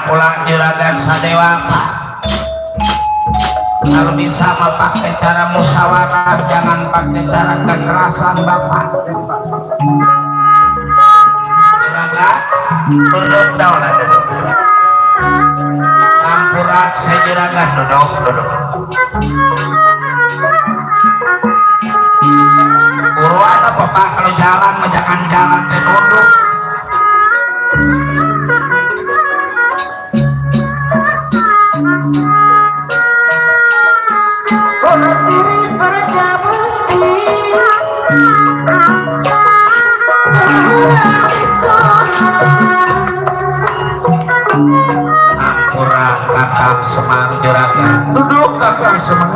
pulang juragan Sadewa. Kalau bisa mah pakai cara musyawarah, jangan pakai cara kekerasan Bapak. Juragan, duduk dong lah duduk. Ampura saya juragan, duduk. Buruan apa Pak, kalau jalan mah jangan jalan duduk. Ampura Kakang Semar juragan, duduk Kakang Semar.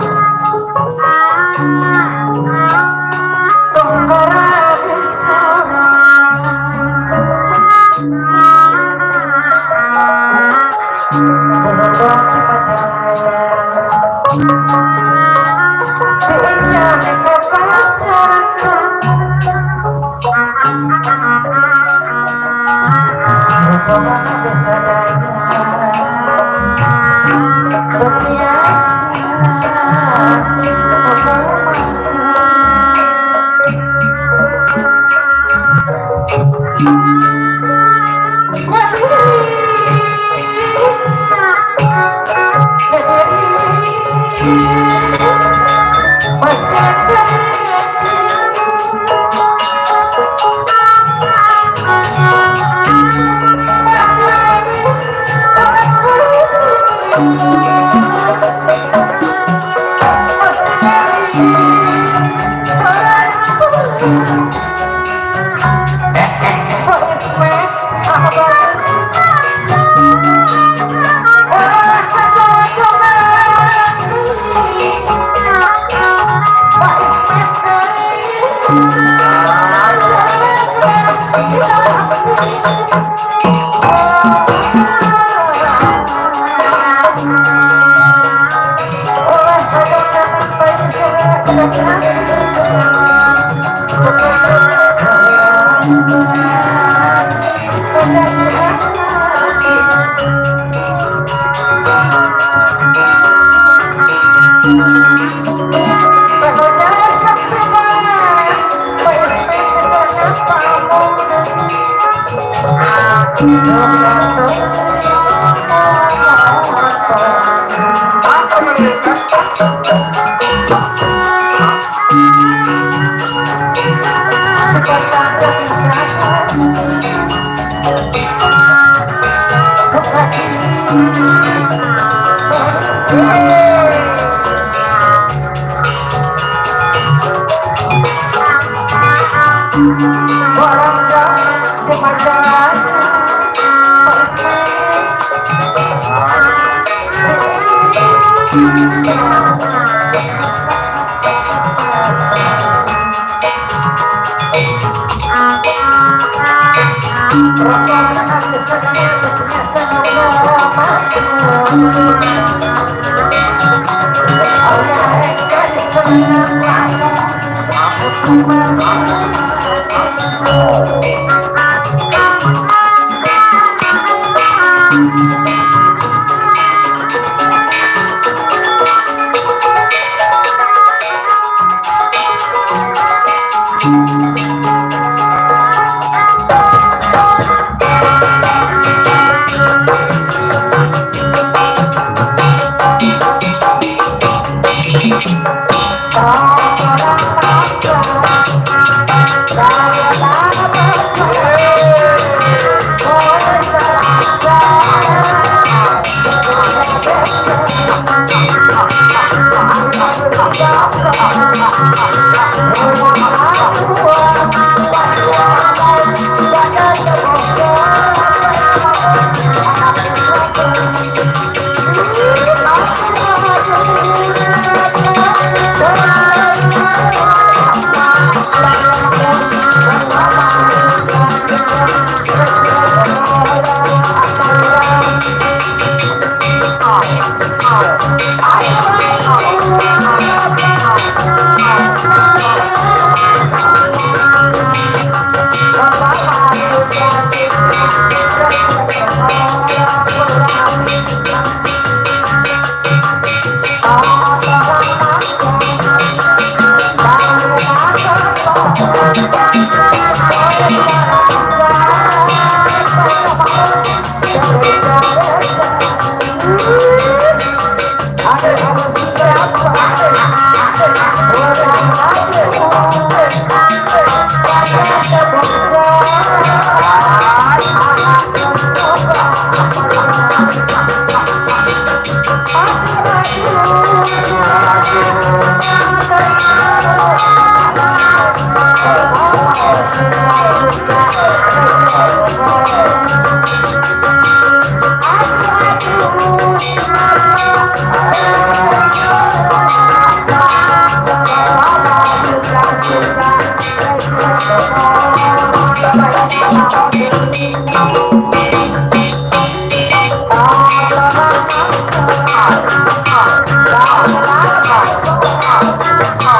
Thank you.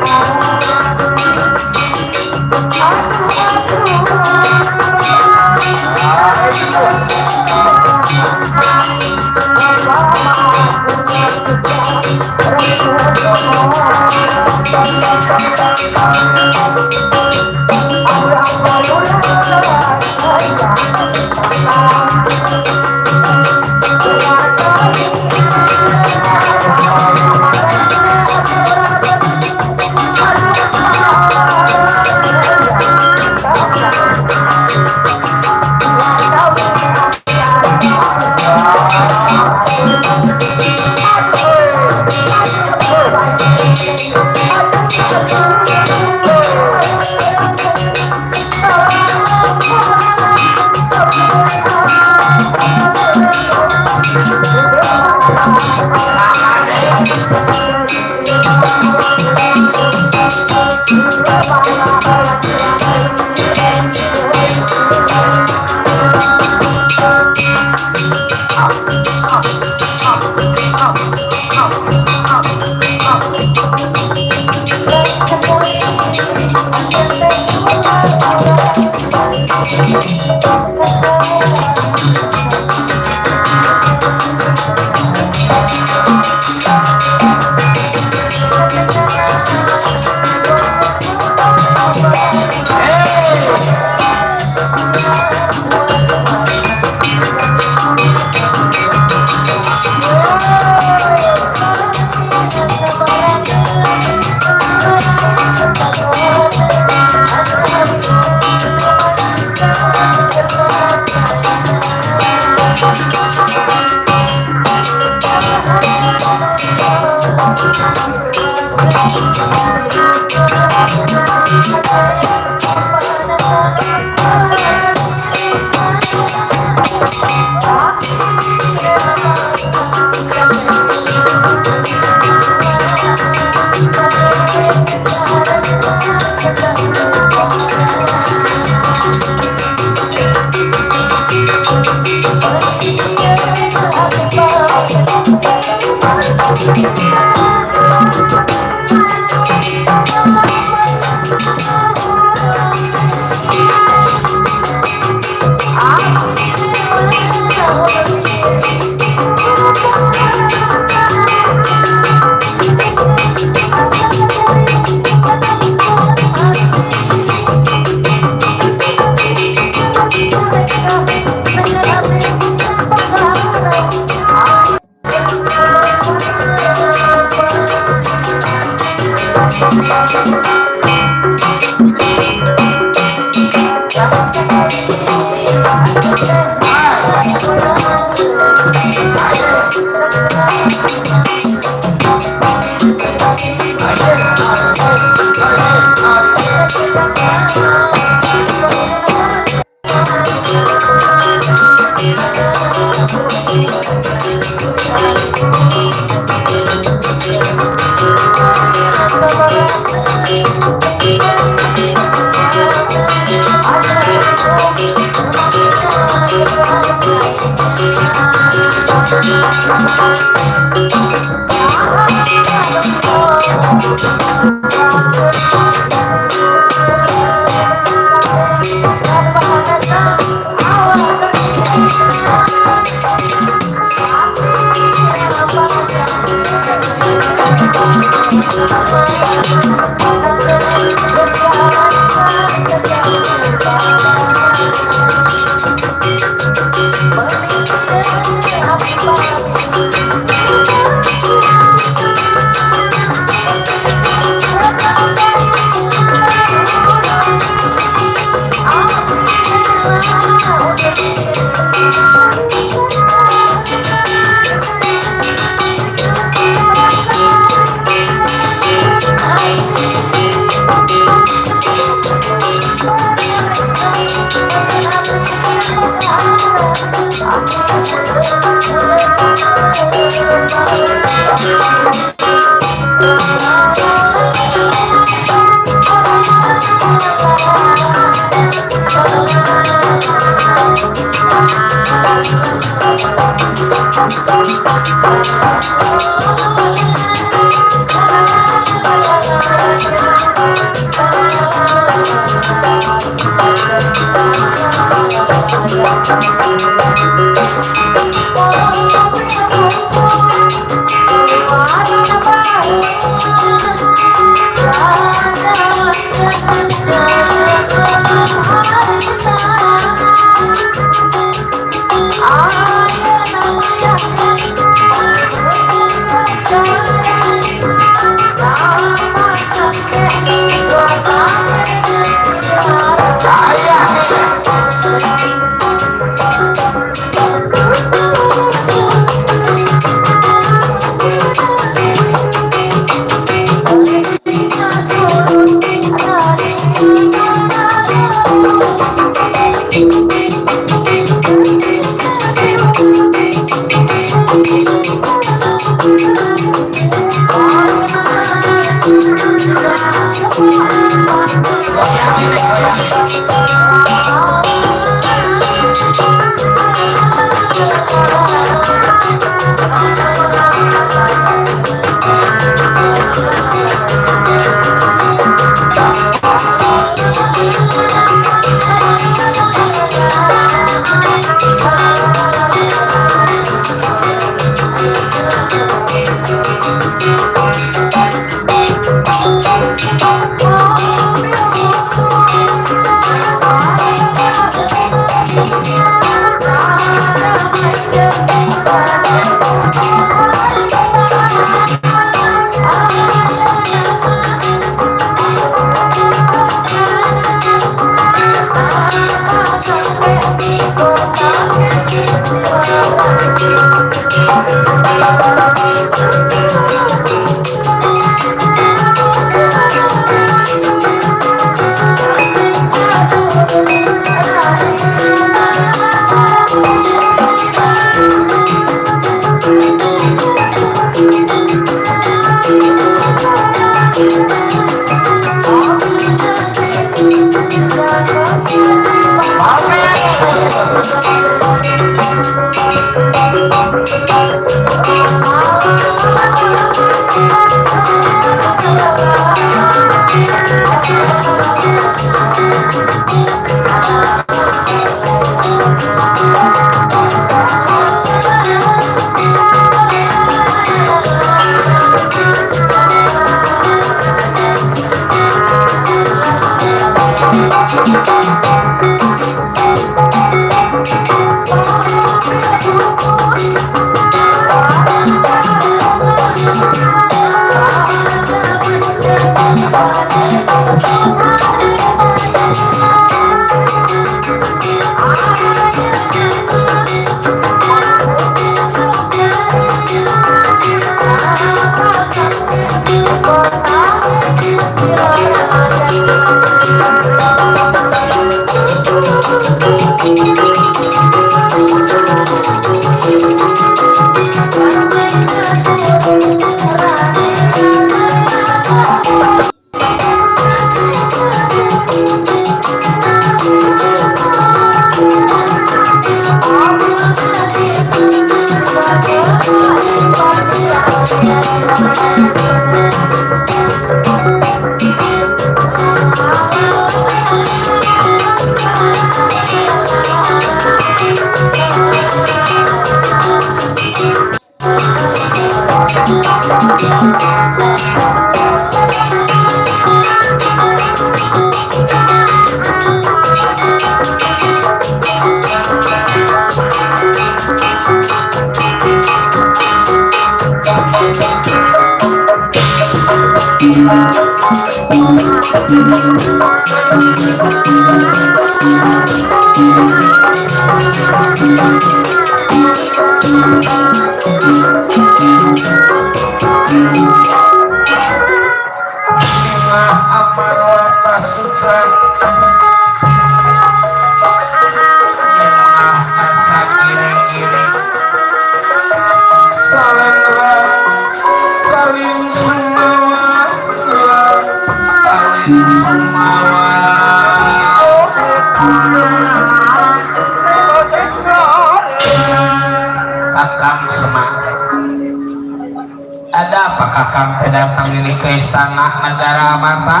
Ada apa kakang datang ini ke istana negara mata?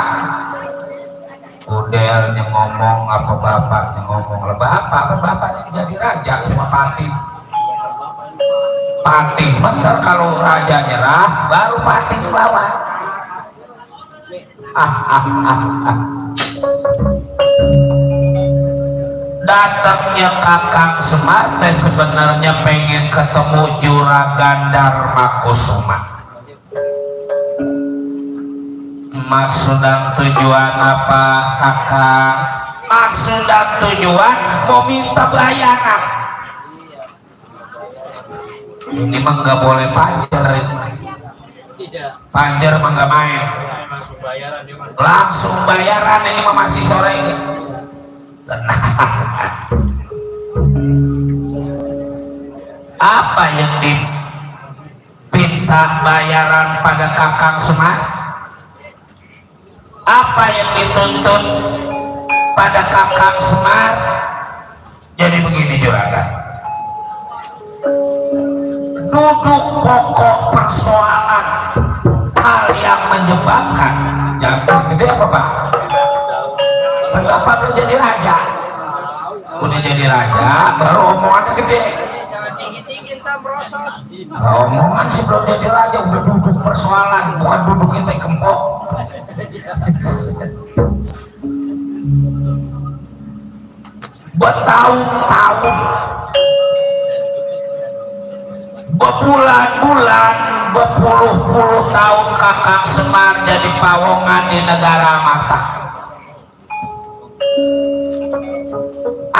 Udelnya ngomong apa bapaknya ngomong lah apa bapaknya jadi raja sama Patih. Patih bentar kalau raja nyerah baru Patih lawan. Datangnya kakang Semar teh sebenarnya pengen ketemu Juragan Darmakusuma. Maksud dan tujuan apa kakak? Maksud dan tujuan mau minta bayaran. Ini mah nggak boleh panjer ini. Panjer mah nggak main. Langsung bayaran ini mah masih sore ini. Tenang. Apa yang dipinta bayaran pada kakang Semar? Apa yang dituntut pada kakang Semar? Jadi begini Juragan, duduk pokok persoalan hal yang menjebakkan. Jangan gede apa Pak? Bapak belum jadi raja, udah jadi raja baru omongannya gede. Omongan sih belum jadi raja udah duduk persoalan, bukan duduk kita kempok. Bertahun-tahun, berbulan-bulan, berpuluh-puluh tahun kakang Semar jadi pawongan di negara mata.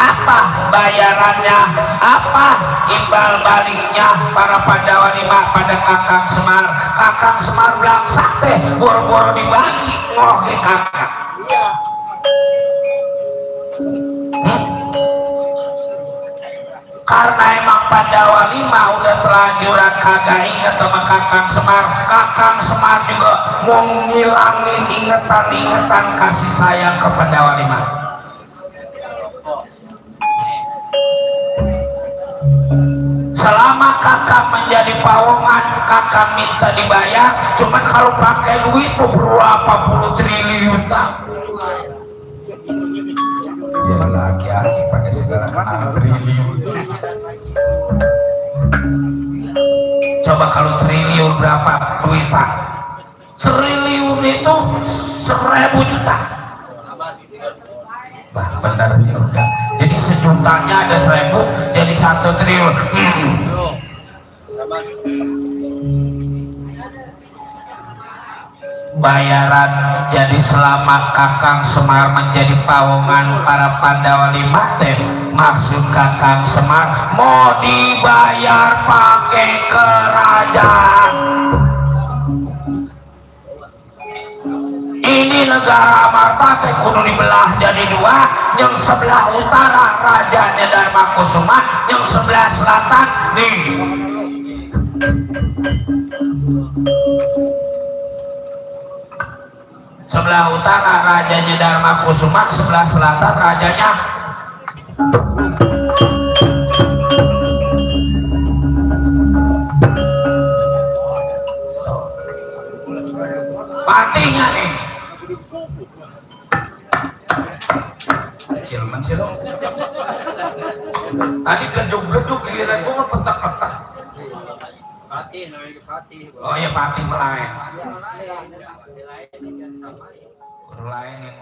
Apa bayarannya, apa imbal baliknya para Pandawa 5 pada Kakang Semar. Kakang Semar bilang sakte boro-boro dibagi ngoge kakak. Karena emang Pandawa 5 udah terlanjuran kagak inget sama Kakang Semar. Kakang Semar juga mau ngilangin ingetan-ingetan kasih sayang ke Pandawa 5. Selama kakak menjadi pawongan, kakak minta dibayar, cuman kalau pakai duit beberapa puluh triliun. Ya laki-laki pakai segala triliun. Coba kalau triliun berapa duit pak? Triliun itu 1000 juta. Bah benar ya udah. Jadi sejutanya ada 1000, jadi 1 triliun. Bayaran jadi selama Kakang Semar menjadi pawongan para Pandawa 5 teh maksud Kakang Semar mau dibayar pakai kerajaan. Ini negara Amarta teh kudu dibelah jadi 2, yang sebelah utara rajanya Dharma Kusuma, yang sebelah selatan nih sebelah utara rajanya Dharma Kusuma, sebelah selatan rajanya partinya nih kecil men sih lo tadi gedung-gedung giliran gua petak-petak. Oh iya Patih Melayan. Lain yang